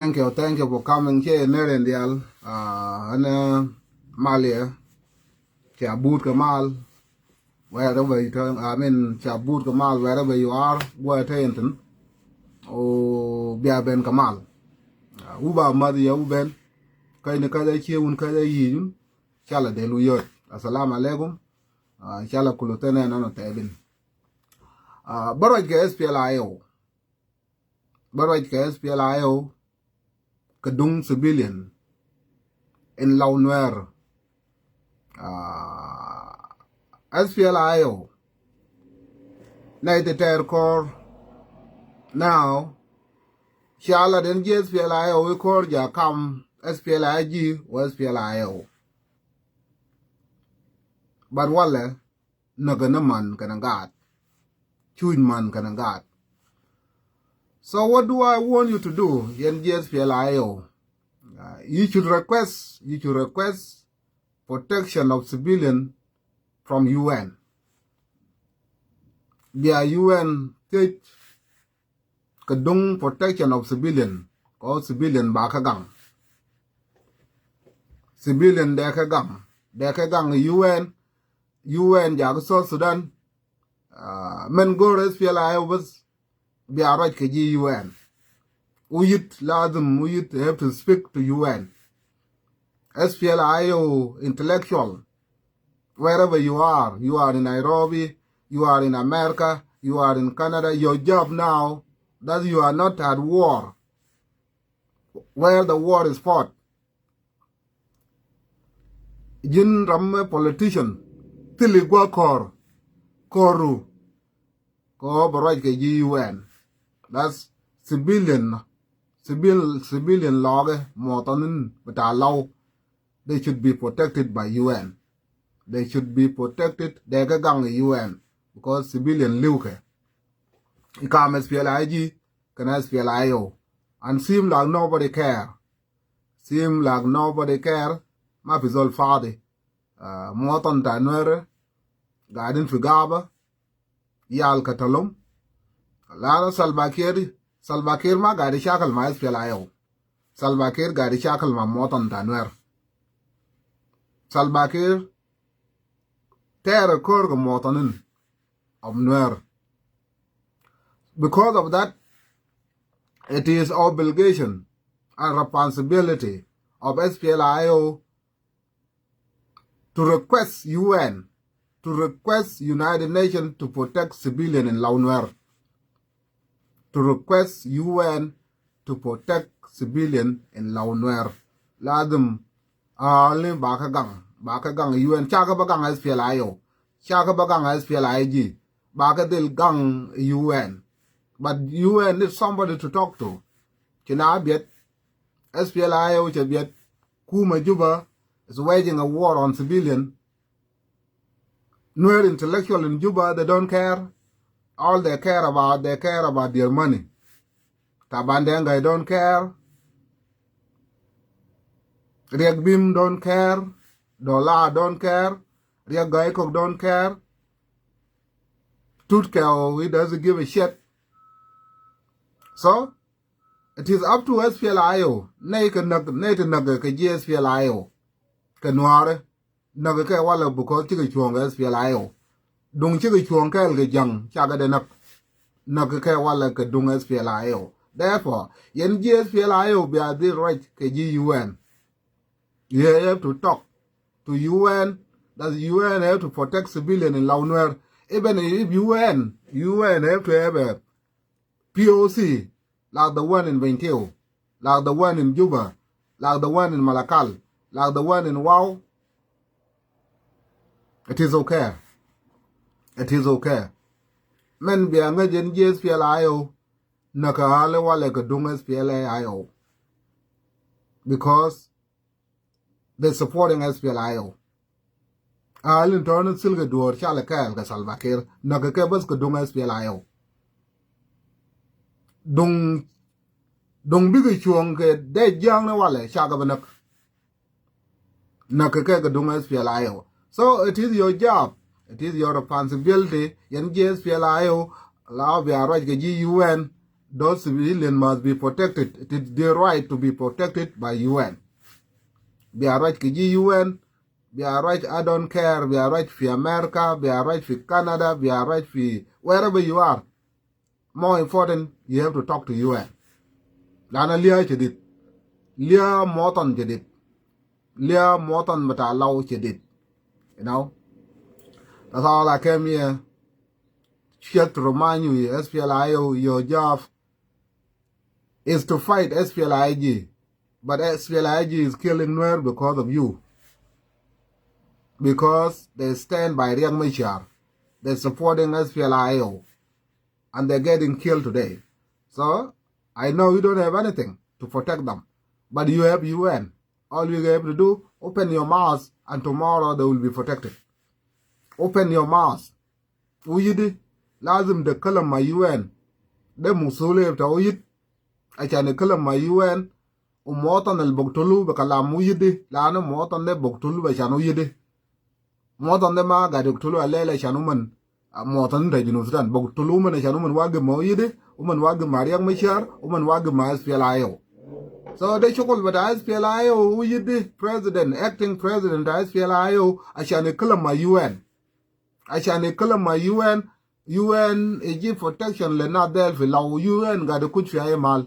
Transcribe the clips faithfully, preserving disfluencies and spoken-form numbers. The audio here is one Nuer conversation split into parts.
Thank you, thank you for coming. Cɛ ner in dial. Uh, ɛn, uh, mal yɛ. Cɛ but kɛ mal. Wherever you turn, I mean, cɛ but kɛ mal, wherever you are, where te in tin. O bia ben kɛ mal. Uh, wu ba mad yɛ wu ben. Kay ni kay cie wun kay yi yun. Cala del wu yot. Assalamu alaikum. Uh, cala kulu tene nana tebin. Uh, baraj kɛ S P L A I O. Bä ruac kɛ S P L A I O kɛ duŋ civilian in Lɔw Nuɛr. Ah, S P L A I O nɛy ti tɛɛr kɔr now. Ca la den ji̱ S P L A I O i̱ kɔr ja kam S P L A I G wä S P L A I O. But walɛ näk kɛn man kɛn gaat. Cuc man kɛn gaat. So what do I want you to do? Yɛn ji̱ S P L A I O. Uh, you should request, you should request protection of civilian from U N. Bia U N thiec kɛ duŋ protection of civilian. Kɔ civilian ba kɛ gaŋ. Civilian dee kɛ gaŋ. Dee kɛ gaŋ U N. U N jak South Sudan. Ah, mɛn go̱o̱r S P L A I O bäth bia ruac kɛ ji̱ U N. Wuyit lazim, wuyit have to speak to U N. S P L A I O intellectual, wherever you are, you are in Nairobi, you are in America, you are in Canada, your job now, that you are not at war, where the war is fought. Ji̱n ram mɛ politician thili gua̱ kɔr, kɔru kɔ bɛ ruac kɛ ji̱ U N. That's civilian, civil, civilian lɔɔkɛ muɔtɔnin bɛ ta̱a̱ Lɔw. They should be protected by U N. They should be protected. Dee kɛ gaŋ U N because civilian li̱w kɛ. Ikam S P L A I G kɛn S P L A I O. And seem like nobody care. Seem like nobody care. Ma fi zol fadi. Ah, muwatan ta Nuer gaadin fi gaba. Yal katalum. Lana Salva Kiir, Salva Kiir ma gaadi shakal ma S P L A I O. Salva Kiir gaadi shakal ma muwatan ta Nuer. Salva Kiir tɛɛr kor kɛ muwatanin of Nuer. Because of that, it is obligation and responsibility of S P L A I O to request U N, to request United Nations to protect civilian in Lɔw Nuer. To request U N to protect civilian in Lɔw Nuer. Lazim ali ba kɛ gaŋ, ba kɛ gaŋ U N, ca kɛ ba gaŋ S P L A I O, ca kɛ ba gaŋ S P L A I G, ba kɛ dhil gaŋ U N. But U N need somebody to talk to. Ci na biɛt, S P L A I O cɛ biɛt. Kuma Juba is waging a war on civilian. Nuer intellectual in Juba, they don't care. All they care about, they care about their money. Taban Deng Gai don't care. Riek Bim don't care. Dola don't care. Riek Gai Kok don't care. Tut Kɛw, he doesn't give a shit. So, it is up to S P L A I O. Nɛy kɛ näk, nɛy ti näk kɛ ji̱ S P L A I O. Kɛ Nuäärä. Näk kɛ walɛ because cikɛ cuɔ̱ɔ̱ŋ kɛ S P L A I O. Duŋ cikɛ cuɔ̱ɔ̱ŋ kɛɛl kɛ ja̱ŋ, cakɛ dee näk. Näk kɛ walɛ kɛ duŋ S P L A I O. Therefore, yɛn ji̱ S P L A I O bia dhil ruac kɛ ji̱ U N. You have to talk to U N, that U N have to protect civilian in Lɔw Nuer. Even if U N, U N have to have a P O C, like the one in Bentiu, like the one in Juba, like the one in Malakal, like the one in Wau, it is okay. It is okay. Mɛn bia ŋäc ɛn ji̱ S P L A I O, näk kɛ walɛ kɛ duŋ S P L A I O. Because they supporting S P L A I O. Alin tɔni thil kɛ duɔ̱ɔ̱r calɛ kɛɛl kɛ Salva Kiir, näk kɛ bäth kɛ duŋ S P L A I O. Duŋ, duŋ bikɛ cuɔ̱ɔ̱ŋ kɛ dee jiaŋni walɛ, cakɛ bä näk. Näk kɛ kɛ duŋ S P L A I O. So it is your job, it is your responsibility. Yɛn ji̱ S P L A I O, la bia ruac kɛ ji̱ U N, Those civilian must be protected. It is their right to be protected by U N. Bia ruac kɛ ji̱ U N, bia ruac, I don't care, bia ruac fi America, bia ruac fi Canada, bia ruac fi wherever you are. More important, you have to talk to U N. Lana liaa cɛ dit. Liaa muɔtɔn cɛ dit. Liaa muɔtɔn bita Lɔw cɛ dit. You know? That's all I came here. Just to remind you, S P L A I O, your job is to fight S P L A I G. But S P L A I G is killing Nuer because of you. Because they stand by Riek Machar. They're supporting S P L A I O. And they're getting killed today. So, I know you don't have anything to protect them. But you have U N. All you have to do, open your mouth, and tomorrow they will be protected. Open your mouth. Wuyidi, lazim de kalam ma U N. De musuliyya bita Wuyid. Ashan kalam ma U N. Umuwatan al buktulu be kalam Wuyidi. Lanu muwatan de buktulu be shan Wuyidi. Muwatan de ma gad yuktulu alel ashan uman, ah, muwatan ta Junub Sudan. Buktulu uman ashan uman wagif ma Wuyidi, uman wagif ma Riek Machar, uman wagif ma S P L A I O. So de shukul bita S P L A I O, Wuyidi president, acting president ta S P L A I O, ashan kalam ma U N. Ashan kalam ma U N, U N iji protection le nas del fi Lɔw, U N gad kuc fi ayi mal.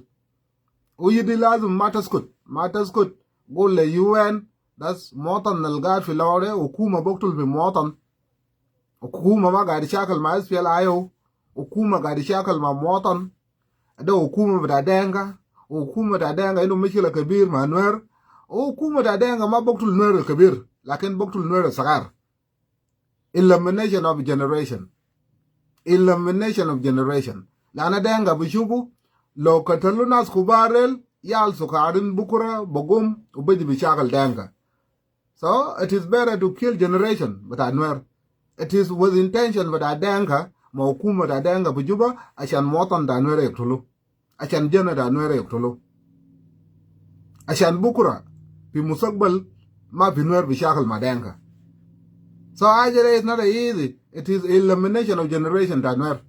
Wuyidi lazim ma taskut, ma taskut. Gul le U N, das muwatan al gad fi Lɔw de, hukuma buktul fi muwatan. Hukuma ma gad shakal ma S P L A I O. Hukuma gad shakal ma muwatan. De hukuma bita Denka. Hukuma bita Denka indu mushkila kabir ma Nuer. Hukuma bita Denka ma buktul Nuer kabir. Lakin buktul Nuer sagar. Elimination of generation. Elimination of generation. Lana Denka bi shufu, lo katalu nas kubar del, yal sukarin bukura, bagum, ubeji bi shakal Denka. So, it is better to kill generation bita Nuer. It is with intention bita Denka, ma hukuma bita Denka bi Juba, ashan muwatan ta Nuer yuktulu. Ashan jana ta Nuer yuktulu. Ashan bukura, fi mustakbal, ma fi Nuer bi shakal ma Denka. So, haja de is not easy. It is elimination of generation ta Nuer.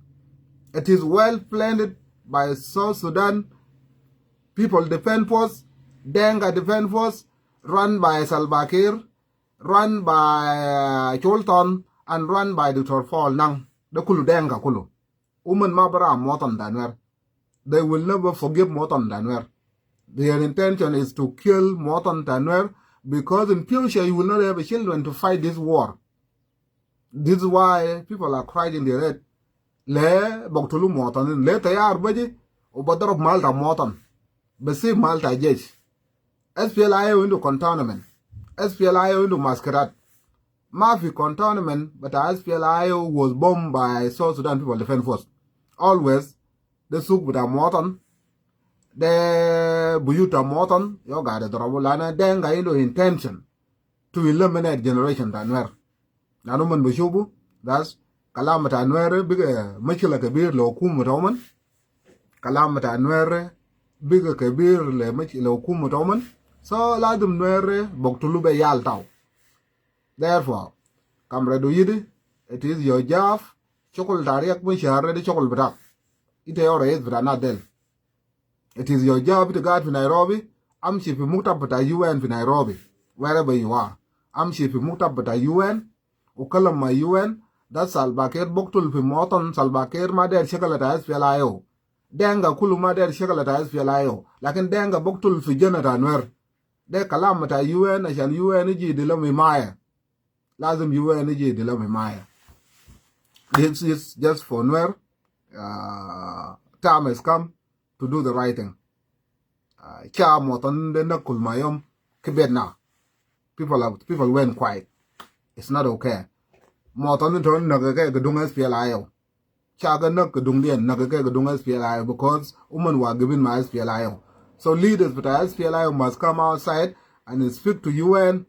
It is well planned by South Sudan People Defense Force, Denka Defense Force, run by Salva Kiir, run by, uh, Chol Thon, and run by Doctor Paul Nang. De kulu Denka kulu. Uman ma bi ram muwatan ta Nuer. They will never forgive muwatan ta Nuer. Their intention is to kill muwatan ta Nuer because in future you will not have children to fight this war. This is why people are crying their head. Le buktulu muwatanin, le tayar beji, ubadarab mal ta muwatan. Basib mal ta jesh. S P L A I O indu cantonment. S P L A I O indu mu'askarat. Ma fi cantonment bita S P L A I O was bombed by South Sudan People Defense Force. Always, de suk bita muwatan, de buyut ta muwatan, yau gad idrabu, lana Denka indu intention to eliminate generation ta Nuer. Lanu uman bi shufu, das kalam ta Nuer biga mushkila kabir le hukuma ta uman. Kalam ta Nuer biga kabir le mush-, le hukuma ta uman. So, lazim Nuer buktulu be yal tau. Therefore, Comrade Wuyidi, it is your job. Shukul ta Riek Machar de shukul bitak. Ita yau rais bita nas del. It is your job, ita gad fi Nairobi, amshi fi muktab bita U N fi Nairobi, wherever you are. Amshi fi muktab bita U N, u kalam ma U N, das Salva Kiir buktul fi muwatan, Salva Kiir ma der shakal ta S P L A I O. Denka kulu ma der shakal ta S P L A I O. Lakin Denka buktul fi jana ta Nuer. De kalam ta U N, ashan U N iji dila mi maya. Lazim U N iji dila mi maya. This is just for Nuer. Uh, time has come to do the right thing. Uh, cha muwatan de nakul ma yom kibet na. People are, people went quiet. It's not okay. Muwatan de ton nagake gedung S P L A I O. Cha ga nak gedung dien, nagake gedung S P L A I O because uman wagibin ma S P L A I O. So leaders bita S P L A I O must come outside and speak to U N,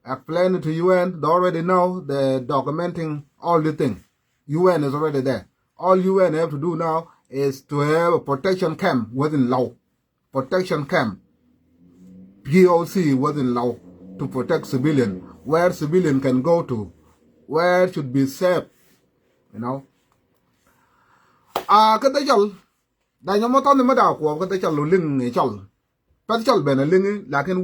explain it to U N. They already know, they're documenting all the thing. U N is already there. All U N have to do now is to have a protection camp within Lɔw. Protection camp, P O C within Lɔw to protect civilian, where civilian can go to, where should be safe, you know. Ah, kede jal, Da̱ny ɛmɔ tha̱a̱ŋ ni mi da̱a̱ kuɔɔk kä thil cɔl liŋ i̱ cɔl. Pɛth cɔl ben a liŋ i̱ lakin